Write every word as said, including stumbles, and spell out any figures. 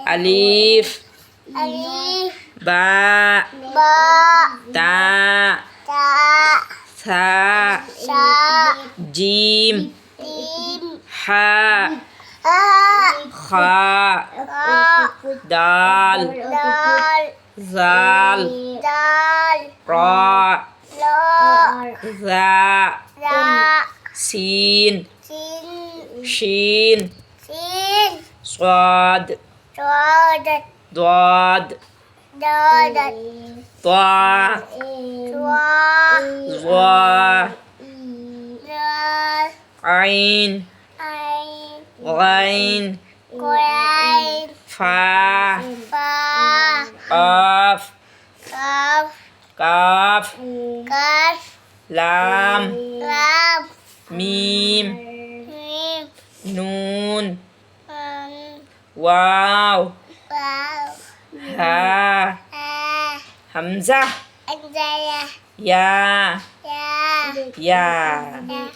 ألف. ألف. باء. باء. تاء. تاء. ثاء. ثاء. جيم. جيم. حاء. هاء. خاء. خاء. دال. دال. ذال. دال. راء. راء. ذاء. ذاء. سين. سين. شين. سين. صاد. صاد. ضاد. ضاد. طاء. طاء. ظاء. ظاء. عين. عين. غين. غين. فاء. فاء. قاف. قاف. كاف. قاف. لام. لام. ميم. ميم. نون. نون. واو. واو. ها. ها. همزة. همزة. يا. يا. يا. يا.